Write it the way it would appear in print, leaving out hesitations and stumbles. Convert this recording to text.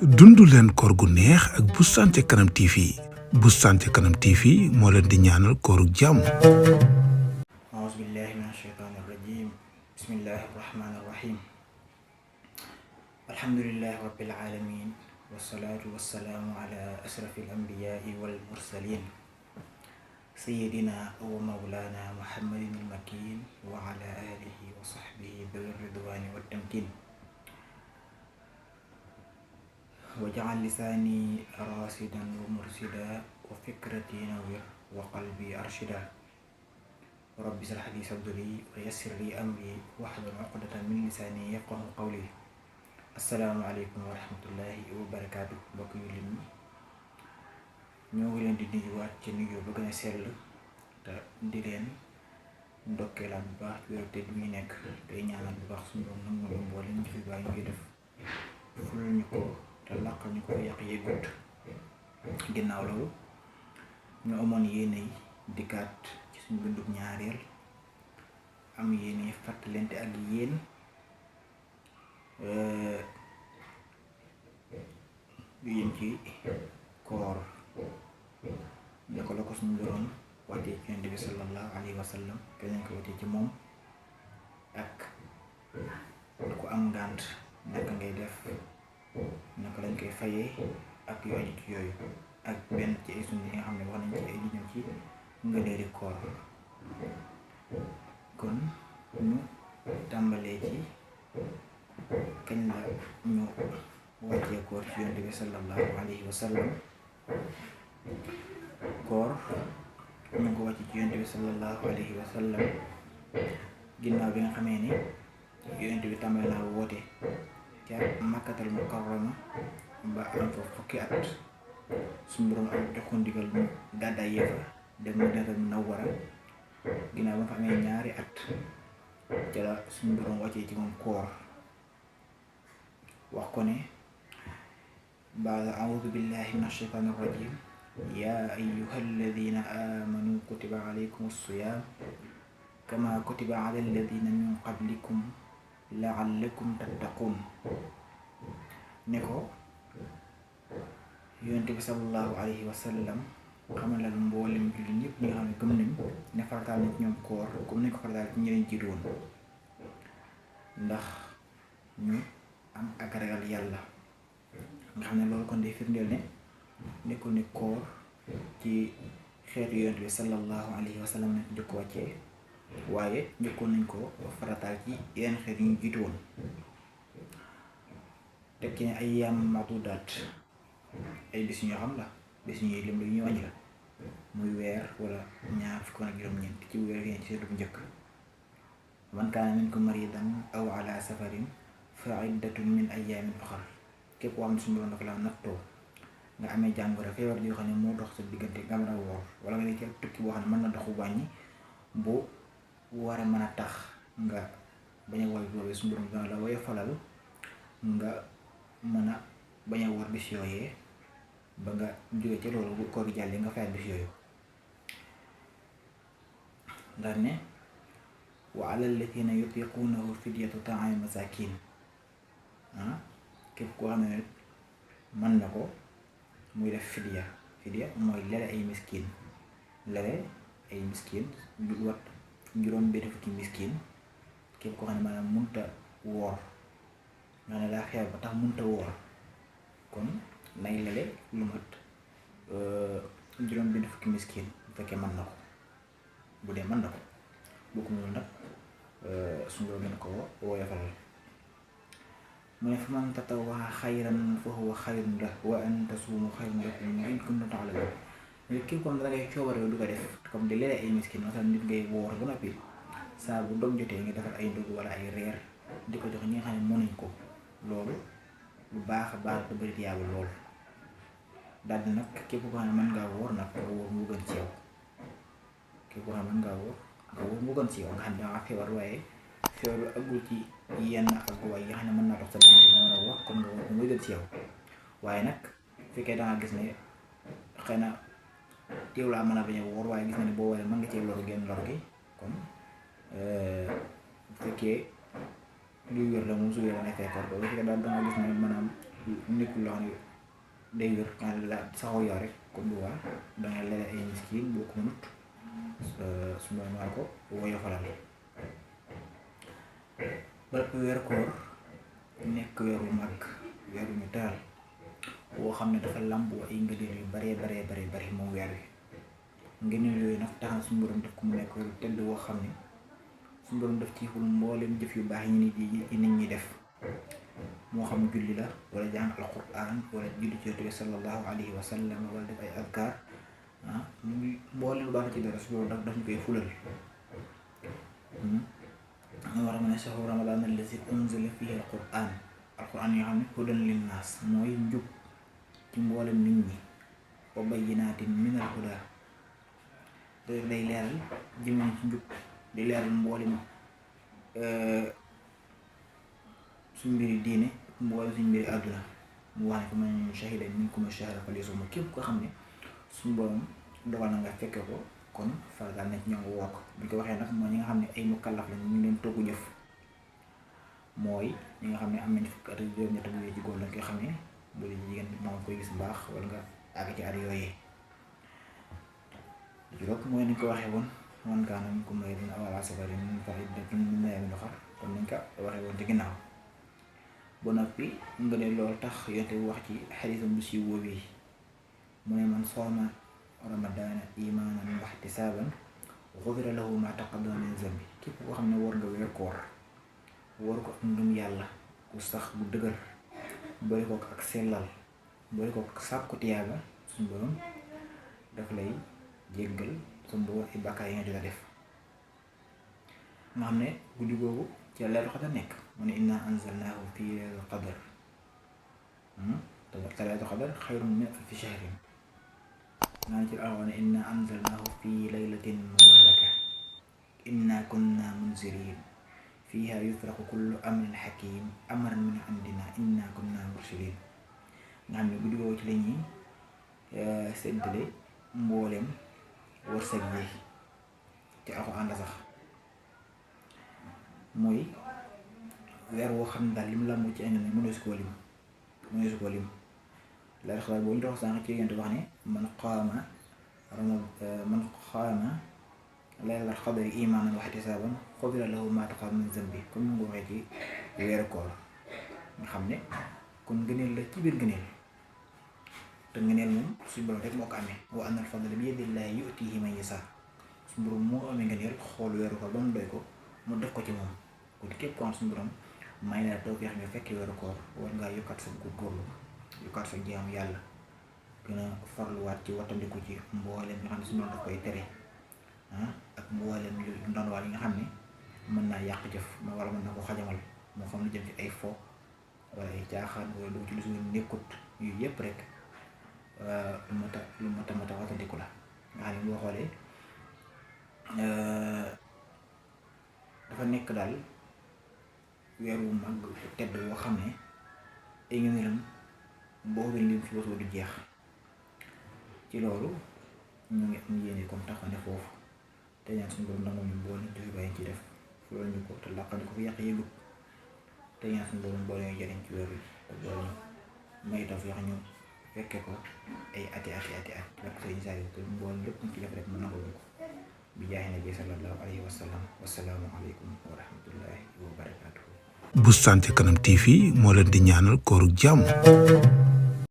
dundu leen koor gu neex ak Boustan ca Kanam TV. Boustan ca Kanam TV moo leen di ñaanal kooru jàmm. أعوذ بالله من الشيطان الرجيم بسم الله الرحمن الرحيم الحمد لله رب العالمين والصلاة والسلام على أشرف الأنبياء والمرسلين سيدنا ومولانا محمد المكين وعلى آله وصحبه ذوي الرضوان والتمكين وجعل لساني راشدا ومرشدا وفكرتي نوير وقلبي أرشدا رب اشرح لي صدري ويسر لي أمري واحلل عقدة من لساني يفقهوا قولي السلام عليكم ورحمة الله وبركاته mbokk yu lim ñoo ngi leen di nuyuwaat ci nuyu ba gën a sell te di leen ndokkeelaat bu baax ci wéru te du ñu nekk day ñaanal bu baax suñu borom nangu ñu mboolem ñu fi bàyyi ñu def ful ñu ko te làqal ñu ko yàq yëgut ginnaaw loolu ñu amoon yéene yi dikkaat ci suñu bindub ñaareel am yéene fàttalente ak yéen yu yëm ci koor naka la ko suñu borom wàccee ci Yonent bi sallallahu alayhi wa sallam te nañ ko wàccee ci moom ak ku am ngànt naka ngay def naka lañ koy fayee ak yu aju ci yooyu ak benn ci ay sunna yi nga xam ne wax nañ ci ay li ñëw ci ngëneeli koor kon ñu tàmbalee ci kañ la ñu wàccee koor ci Yonent bi sallallahu alayhi wa sallam koor ñu ngi ko wàcce ci Yonent bi sallallahu alayhi wa sallam ginnaaw bi nga xamee ni Yonent bi tàmbale naa woote ca Makkatal Mukarrama ba am fa fukki at suñu borom am jox ko ndigal mu gàddaay yéefa dem Madinatul Munawwara ginnaaw ba nga fa amee ñaari at ca la suñu borom wàccee ci moom koor wax ko ne baada a'uudu billahi min ashaytaani rajim yaa ayyuha alladina amanu kutiba alaykum as-siyaam kama kutiba ala alladina min qablikum la'allakum tattaqun ne ko Yonent bi sallallahu alayhi wa sallam xamalal mboolem jullit ñëpp ñi nga xam ne gëm nañ ne farataal na ci ñoom koor comme nañ ko farataal ci ñeneen jiitu woon ndax ñu am ak ragal yàlla nga xam ne loolu kon day firndeel ne nekkul ne koor ci xeetu Yonent bi sallallahu alayhi wa sallam nañ ko njëkk wàccee waaye njëkkoon nañ ko farataal ci yeneen xeet yu ñu jiitu woon tekki ne ay yaam madudaat ay bis ñoo xam la bis ñuy lim lu ñuy wàññi la muy weer wala ñaar fukk ak juróom-ñeent ci weer yi ci seetlu bu njëkk man kaana minkum maridan aw ala safarin fa iddatun min ayyaamin uxar képp koo xam ne suñu borom dafa la nattoo nga amee jàngoro feebar yoo xam ne moo dox sa diggante nga mën a woor wala nga ne ci tukki boo xam ne mën na doxu wàññi bu war a mën a tax nga bañ a woor boobee suñu borom dana la woy falal nga mën a bañ a woor bis yooyee ba nga jóge ci loolu bu koor gi jàllee nga fayat bis yooyu ndax ne wa ala alladina yutiqunahu fidyatu ta'aami masakin képp koo xam ne mën na ko muy def fidya mooy lele ay miskin lu wat juróom benn fukki miskin képp koo xam ne maanaam munta woor nga ne daa xeer ba tax munta woor kon nay lele lu mat juróom benn fukki miskin bu fekkee mën na ko bu dee mën na ko bokku noonu nag suñu loolu mën ko woyofal mu ne fa man tatawwa xayran fa huwa xayrun lahu wa an tasuumu xayrun lakum in kuntum ta'lamuun mais képp comme da ngay coobaree du ko def comme di leele ay miskin maanaam nit ngay woor ba noppi saa bu dog jotee nga defar ay ndog wala ay reer di ko jox ñi nga xam ne mënuñ ko loolu lu baax a baax te bëri yàlla lool daal di nag képp koo xam ne mën ngaa woor nag nga woor mu gën ci yow képp koo xam ne mën ngaa woor nga woor mu gën ci yow nga xam ne dangaa feebar waaye feebar bi aggul ci yenn ak waay yi nga xam ne mën naa dox sa diggante nga mën a woor kon nga woor mu gën ci yow waaye nag fekkee dangaa gis ne xëy na teew laa mën a bañ a woor waaye gis na ne boo waree mën nga cee loru génn lor gi kon bu fekkee luy wér la moom su wér la nekkee koor ba bu fekkee daal danga gis ne maanaam nekkul loo xam ne day wér nga la saxoo yow rek comme bu waa dangay lele ay miskin boo ko mënut su ma war ko woyofalal ba weer koor nekk weeru mag weeru ñu teral woo xam ne dafa làmboo ay ngëneel yu bare moom weer wi ngëneel yooyu nag tax na suñu borom def ko mu nekk weeru tedd woo xam ne suñu borom def ci xul mbooleem jëf yu baax yi nit ñi def moo xam julli la wala jàng alquran wala julli ci Yonent bi sallallahu alayhi wa sallam wala def ay azkar mboolem lu baax ci dara suñu borom daf ñu koy fulal nga war a mën a shahru ramadan allazi unzila fihi alquran yoo xam ne hudan linnaas mooy njub ci mboolem nit ñi wa bayyinaatin minal huda day leeral jëmee ci njub di leeral mboolem suñ mbiri diine mboolem suñ mbiri àdduna mu wax ne fa man shahida minkum ash-shahra falyasumhu képp ko xam ne suñ borom dogal na nga fekke ko kon farataal na ci ñoom nga wokk bu ñu ko waxee nag mooy ñi nga xam ne ay mukallaf lañ ñu ngi leen togg jëf mooy ñi nga xam ne am nañ fukki at ak juróom-ñett bu wéy ci góor lañ koy xam ne bu dee jigéen moo koy gis mbaax wala nga àgg ci at yooyee juróom mooy ni ñu ko waxee woon man kaana minkum mariidan aw alaa safarin fa iddatun min ayyaamin ukhar kon niñ ko waxee woon ci ginnaaw ba noppi nga ne loolu tax yonte wax ci xadiisam bu siiw boobu mu ne man sooma ramadaana imaanan wa ihtisaaban gufira lahu maa taqaddama min zambi képp koo xam ne war nga weer koor war ko ak ngëm yàlla ku sax bu dëgër boole ko ak sellal boole ko ak sàkku tiyaaba suñu borom daf lay jéggal sa mbooloo ay bàkkaar yi nga jot a def nga xam ne guddi googu ci laylatul qadr nekk mu ne inna anzalnaahu fi laylatul qadr te laylatul qadr xayrun min alfi shahrin naan ci alxuraan ne inna anzalnaahu fi laylatin mubaaraka inna kunna munzirin fiha yufraqu kullu amrin hakim amran min indina inna kunna mursalin nga xam ne guddi googu ci la ñuy séddale mbooleem wërsëg yi ci alxuraan la sax mooy weer woo xam ne daal lim la mu ci indi nag mënees koo lim la xalaat boo ñu dox sànq ci yéen wax ne man qaama laylatal qadri imaanan wa ihtisaaban xufira lahu maa taqaddama min zambi comme ni nga ko waxee ci weeru koor nga xam ne kon ngëneel la ci biir ngëneel te ngëneel moom suñu borom rek moo ko amee wa anna al-fadla bi yadillaahi yu'tiihi man yasaa suñu borom moo amee ngëneel xool weeru koor ba mu doy ko mu def ko ci moom kon képp ko am suñu borom may na la tawfeex nga fekkee weeru koor war ngaa yokkaat sa góorgóorlu yokkaat sa jaamu yàlla gën a farluwaat ci wattandiku ci mboolem nga xam ne suñu borom daf koy tere ak mboolem yu ndonwaal yi nga xam ne mën naa yàq jëf ma wala mën na ko xajamal moo xam lu jëm ci ay fo wala ay caaxaan wala lu ci lu suñu nekkut yu yëpp rek lu mata wattandiku la nga xam ne boo xoolee dafa nekk daal weeru mag tedd woo xam ne ay ngëneelam boobu lim fi wasoo du jeex ci loolu ñu ngi am yéene comme taxaw ne foofu te ñaan suñu borom nangam ñu boole joxe bàyyi ci def fulal ñu ko te làqal ñu ko fi yàq yëgut te ñaan suñu borom boole ñu jëriñ ci weer wi te boole ñu may taf yax ñu fekke ko ay ati lakk sëñ saa yi te mbool lépp ñu ci def rek mu nangul ñu ko bi jaahi nabi sallallahu alayhi wa sallam wasalaamu aleykum wa rahmatullahi wa barakaatuhu. Buzz Santé Kanam TV moo leen di ñaanal kooru jàmm.